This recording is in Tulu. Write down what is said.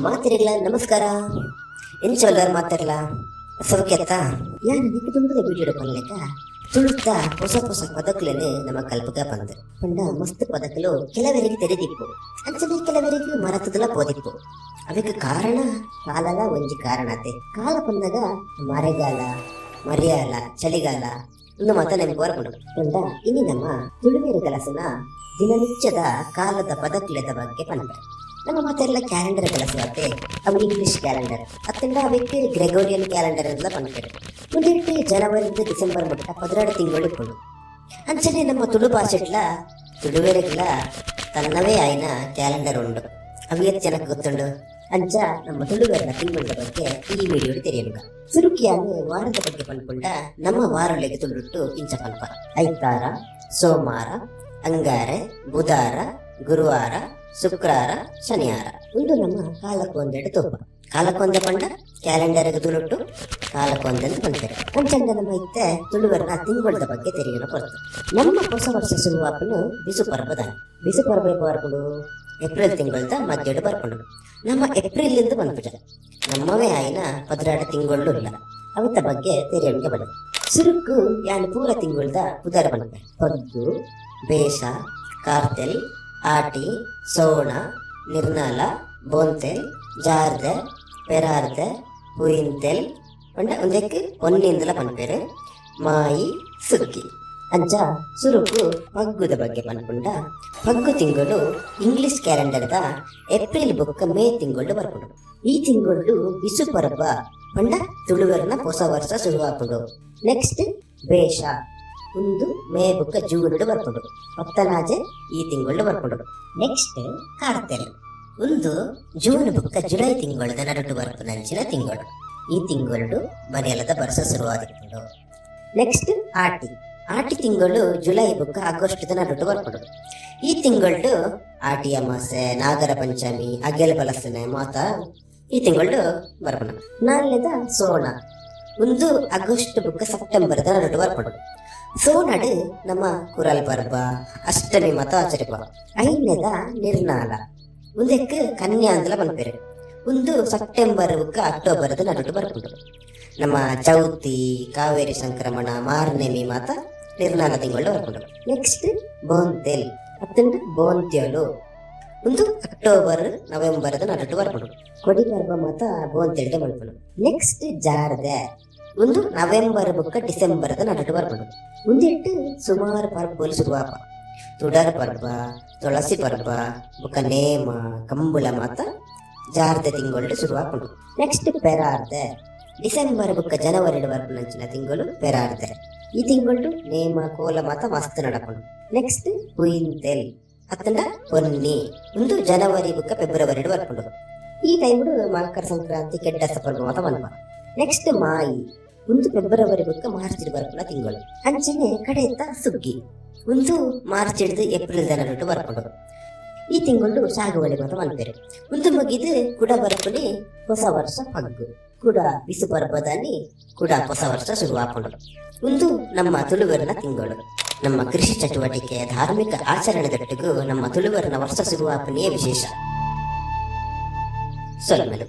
ಮಾತೆರೆಗ್ಲ ನಮಸ್ಕಾರ. ಎಂಚ ಉಲ್ಲರ್ ಮಾತೆರ್ಲ? ಸೌಖ್ಯತ್ತ? ಯಾನ್ ನಿಕ್ಕ್ ದುಂಬುದ ವಿಡಿಯೋಡು ಪನ್ಲೆಕ ತುಳುತ್ತ ಪೊಸ ಪೊಸ ಪದಕುಲೆನ್ ನಮ ಕಲ್ಪುಗ ಪಂದ್ ಪಂಡ ಮಸ್ತ್ ಪದಕುಲು ಕೆಲವೆರೆಗ್ ತೆರಿದಿಪ್ಪು, ಅಂಚನೆ ಕೆಲವೆರೆಗ್ ಮರತುದಲ ಪೋದಿಪ್ಪು. ಅವೆಕ್ ಕಾರಣ ಕಾಲಲ ಒಂಜಿ ಕಾರಣ ಅತೆ. ಕಾಲ ಪನ್ನಗ ಮರೆಗಾಲ, ಮರ್ಯಾಲ, ಚಳಿಗಾಲ ಉಂದು ಮಾತ ನೆಂಪು ಬರ್ಪುಂಡು. ಪಂಡ ಇನಿ ನಮ್ಮ ತುಳುವೆರ್ ಗಲಸುನ ದಿನನಿತ್ಯದ ಕಾಲದ ಪದಕುಲೆದ ಬಗ್ಗೆ ಪನ್ಪೆ. ನಮ್ಮ ಮಾತೆರ್ಲ ಕ್ಯಾಲೆಂಡರ್ ಗಲಸುವತ್ತೆ. ಅವು ಇಂಗ್ಲಿಷ್ ಕ್ಯಾಲೆಂಡರ್ ಅತ್ತಂಡ ಅವೆಕ್ ಗ್ರೆಗೋರಿಯನ್ ಕ್ಯಾಲೆಂಡರ್ ಅಂದ್ಲ ಪನ್ಪೆರ್. ಉಂದೆಟ್ ಜನವರಿಂದ ಡಿಸೆಂಬರ್ ಮುಟ್ಟ 12 ತಿಂಗಳು ಇಪ್ಪುಂಡು. ಅಂಚನೆ ನಮ್ಮ ತುಳು ಭಾಷೆಡ್ಲ ತುಳುವೆರೆಗ್ಲ ತನ್ನವೇ ಆಯಿನ ಕ್ಯಾಲೆಂಡರ್ ಉಂಡು. ಅವು ಏತ್ ಜನಕ್ ಗೊತ್ತುಂಡು? ಅಂಚ ನಮ್ಮ ತುಳುವೆರ್ನ ತಿಂಗಳ ಬಗ್ಗೆ ಈ ವಿಡಿಯೋಡು ತೆರಿಯೊನುಗ. ಸುರುಕಿಯಾನ್ ವಾರದ ಬಗ್ಗೆ ಪನ್ಪುಂಡ ನಮ್ಮ ವಾರೊಲೆಗ್ ತುಳುಟ್ಟು ಇಂಚ ಪನ್ಪ: ಐತಾರ, ಸೋಮಾರ, ಅಂಗಾರೆ, ಬುಧಾರ, ಗುರುವಾರ, ಶುಕ್ರಾರ, ಶನಿವಾರ. ಉಂದು ನಮ್ಮ ಕಾಲಕ್ಕೊಂದೆಡು ತೂಪ. ಕಾಲಕ್ಕೊಂದೆ ಪಂಡ ಕ್ಯಾಲೆಂಡರ್ ತುಳುಟ್ಟು ಕಾಲಕ್ಕೊಂದೆ ಅಂತ ಪನ್ಪೆರ್. ಅಂಚಂಡ ನಮ್ಮ ಇತ್ತೆ ತುಳುವೆರ್ನ ತಿಂಗಳದ ಬಗ್ಗೆ ತೆರಿಯೊನ ಪೊರ್ತು. ನಮ್ಮ ಹೊಸ ವರ್ಷ ಶುರುವಾಪುನು ಬಿಸು ಪರ್ಬದಾನಿ. ಬಿಸು ಪರ್ಬ ಏಪ ಬರ್ಪುಂಡು? ಏಪ್ರಿಲ್ ತಿಂಗಳದ ಮಧ್ಯಡು ಬರ್ಪುಂಡು. ನಮ್ಮ ಏಪ್ರಿಲ್ ಇಂದ ಪನ್ಪುಜ. ನಮ್ಮವೇ ಆಯಿನ 12 ತಿಂಗಳು ಇಲ್ಲ. ಅವಿತ ಬಗ್ಗೆ ತೆರಿಯೊನ್ಗೆ ಬಲ್ಲಿ. ಸುರುಕು ಯಾನ್ ಪೂರ ತಿಂಗಳದ ಪುದರ್ ಪನ್ಪೆ: ಪಗ್ಗು, ಬೇಸ, ಕಾರ್ತೆಲ್, ಆಟಿ, ಸೋಣ, ನಿರ್ನಾಲ, ಬೋಂತೆಲ್, ಜಾರ್ದೆ, ಪೆರಾರ್ದೆ, ಪುಯಿಂತೆಲ್ ಪಂಡ ಉಂದೆಕ್ ಪೊನ್ನಿಂದಲ ಪನ್ಪೆರ್, ಮಾಯಿ, ಸುಗ್ಗಿ. ಅಂಚ ಸುರುಕು ಪಗ್ಗುದ ಬಗ್ಗೆ ಪನ್ಪುಂಡ ಪಗ್ಗು ತಿಂಗಳು ಇಂಗ್ಲಿಷ್ ಕ್ಯಾಲೆಂಡರ್ದ ಏಪ್ರಿಲ್ ಬೊಕ್ಕ ಮೇ ತಿಂಗಳು ಬರ್ಪುಂಡು. ಈ ತಿಂಗಳು ಬಿಸು ಪರ್ಬ ಪಂಡ ತುಳುವೆರ್ನ ಹೊಸ ವರ್ಷ ಶುರುವಾಪುಂಡು. ನೆಕ್ಸ್ಟ್ ಬೇಷ. ಉಂದು ಮೇ ಬೊಕ್ಕ ಜೂನ್ ಬರ್ಪುಂಡು. ಪತ್ತನಾಜೆ ಈ ತಿಂಗಳು ಬರ್ಪುಂಡು. ನೆಕ್ಸ್ಟ್ ಕಾರ್ತೆಲ್. ಉಂದು ಜೂನ್ ಬೊಕ್ಕ ಜುಲೈ ತಿಂಗಳದ ನಡುಟು ಬರ್ಪುನಂಚಿನ ತಿಂಗಳು. ಈ ತಿಂಗಳು ಮರಿಯಲದ ಬರ್ಸ ಶುರುವಾದಿಪ್ಪುಂಡು. ನೆಕ್ಸ್ಟ್ ಆಟಿ. ಆಟಿ ತಿಂಗಳು ಜುಲೈ ಬೊಕ್ಕ ಆಗಸ್ಟ್ ನಡುಟು ಬರ್ಪುಂಡು. ಈ ತಿಂಗಳು ಆಟಿ ಅಮಾಸೆ, ನಾಗರ ಪಂಚಮಿ, ಅಗೆಲ್ ಬಲಸನೆ ಮಾತ ಈ ತಿಂಗಳು ಬರ್ಪುಂಡು. ನಾಲ್ನೇದ ಸೋಣ. ಉಂದು ಆಗಸ್ಟ್ ಬೊಕ್ಕ ಸೆಪ್ಟೆಂಬರ್ ನಡುಟು ಬರ್ಪುಂಡು. ಸೋನಡು ನಮ್ಮ ಕುರಲ್ ಪರ್ಬ, ಅಷ್ಟಮಿ ಮಾತ ಆಚರಿಪ. ಐನೇದ ನಿರ್ನಾಲ. ಉಂದೆಕ್ ಕನ್ಯಾ ಅಂದಲ ಪನ್ಪೆರ್. ಉಂದು ಸೆಪ್ಟೆಂಬರ್ ಬೊಕ್ಕ ಅಕ್ಟೋಬರ್ ನಡುಟು ಬರ್ಪುಂಡು. ನಮ್ಮ ಚೌತಿ, ಕಾವೇರಿ ಸಂಕ್ರಮಣ, ಮಾರ್ನೆಮಿ ಮಾತ ನಿರ್ನಾಲ ತಿಂಗಳು ಬರ್ಪುಂಡು. ನೆಕ್ಸ್ಟ್ ಬೋಂತೆಲ್ ಅತ್ತಂಡ ಬೋಂತ್ಯಲು. ಉಂದು ಅಕ್ಟೋಬರ್ ನವೆಂಬರ್ ನಡುಟು ಬರ್ಪುಂಡು. ಕೊಡಿ ಪರ್ಬ ಮಾತ ಬೋಂತೆಲ್ಡೆ ಮಲ್ಪುಂಡು. ನೆಕ್ಸ್ಟ್ ಜಾರ್ದೆ. ಉಂದು ನವೆಂಬರ್ ಬೊಕ್ಕ ಡಿಸೆಂಬರ್ ನಡುಟು ಬರ್ಪುಂಡು. ಉಂದೆಟ್ ಸುಮಾರು ಪರ್ಬಲು ಶುರುವಾಪ. ತುಡರ್ ಪರ್ಬ, ತುಳಸಿ ಪರ್ಬ ಬೊಕ್ಕ ನೇಮ, ಕಂಬುಳ ಮಾತ ಜಾರ್ದೆ ತಿಂಗಳು ಶುರುವಾಪುಂಡು. ನೆಕ್ಸ್ಟ್ ಪೆರಾರ್ದೆ. ಡಿಸೆಂಬರ್ ಬೊಕ್ಕ ಜನವರಿ ಬರ್ಪುನಂಚಿನ ತಿಂಗಳು ಪೆರಾರ್ದೆ. ಈ ತಿಂಗಳು ನೇಮ, ಕೋಲ ಮಾತ ಮಸ್ತ್ ನಡಪುಂಡು. ನೆಕ್ಸ್ಟ್ ಪುಯಿಂತೆಲ್ ಅತ್ತಂಡ ಪೊನ್ನಿ. ಉಂದು ಜನವರಿ ಬೊಕ್ಕ ಫೆಬ್ರವರಿ ಬರ್ಪುಂಡು. ಈ ಟೈಮ್ ಮಕರ ಸಂಕ್ರಾಂತಿ, ಕೆಡ್ಡಸ ಪರ್ಬ ಮಾತ ಮನ್ಪ. ನೆಕ್ಸ್ಟ್ ಮಾಯಿ. ಉಂದು ಫೆಬ್ರವರಿ ಬೊಕ್ಕ ಮಾರ್ಚ್ ಬರ್ಪುನ ತಿಂಗಳು. ಅಂಚನೆ ಕಡೆತ ಸುಗ್ಗಿ. ಉಂದು ಮಾರ್ಚ್ ಹಿಡ್ದು ಏಪ್ರಿಲ್ ನಡುಟು ಬರ್ಪುಂಡು. ಈ ತಿಂಗಳು ಸಾಗುವಳಿ ಮಾತ ಮನ್ಪೆರ್. ಉಂದು ಮುಗಿದು ಕುಡ ಬರ್ಪುನಿ ಹೊಸ ವರ್ಷ ಪಗ್ಗು. ಕುಡ ಬಿಸು ಪರ್ಬದಾನಿ ಕುಡ ಹೊಸ ವರ್ಷ ಶುರುವಾಪುಂಡು. ಉಂದು ನಮ್ಮ ತುಳುವರ್ನ ತಿಂಗಳು. ನಮ್ಮ ಕೃಷಿ ಚಟುವಟಿಕೆ, ಧಾರ್ಮಿಕ ಆಚರಣೆದೊಟ್ಟಿಗೂ ನಮ್ಮ ತುಳುವರ್ನ ವರ್ಷ ಶುರುವಾಪುನಿಯೇ ವಿಶೇಷ. ಸೊಲ್ಮೆಲು.